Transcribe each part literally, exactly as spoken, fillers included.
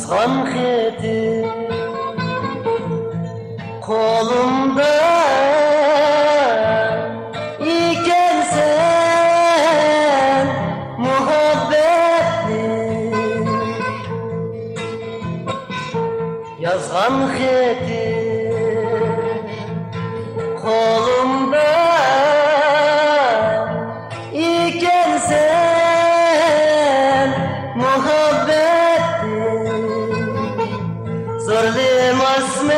يازغان خېتىم قولۇمدا ئىكەنسەن مۇھەببەتنى. يازغان خېتىم قولۇمدا ئىكەنسەن مۇھەببەتنى. زورلىماسمەن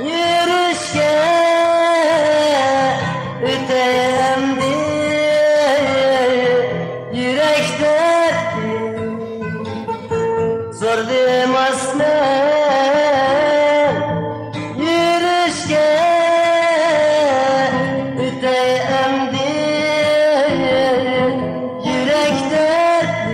يۈرۈشكە، ئۆتەي ئەمدى يۈرەك دەردى. زورلىماسمەن يۈرۈشكە، ئۆتەي ئەمدى يۈرەك دەردى.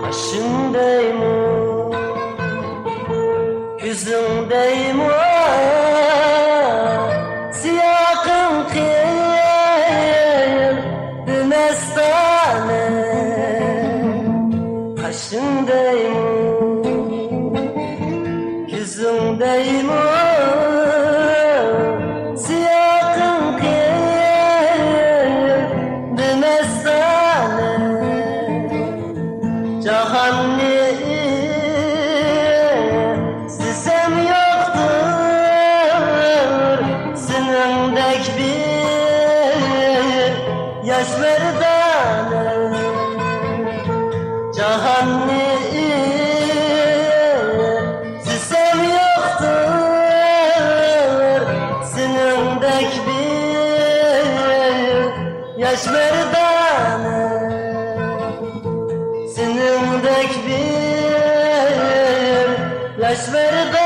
قېشىڭدەيمۇ، كۆزۈڭدەيمۇ، سىياقىڭ قىل بىمەستانە. قېشىڭدەيمۇ، كۆزۈڭدەيمۇ، سىياقىڭ قىل بىمەستانە. جاھاننى ئىزدىسەم يوقتۇر سېنىڭدەك بىر ياش مەردانە. جاھاننى ئىزدىسەم يوقتۇر سېنىڭدەك بىر ياش مەردانە. سېنىڭدەك بىر ياش مەردانە.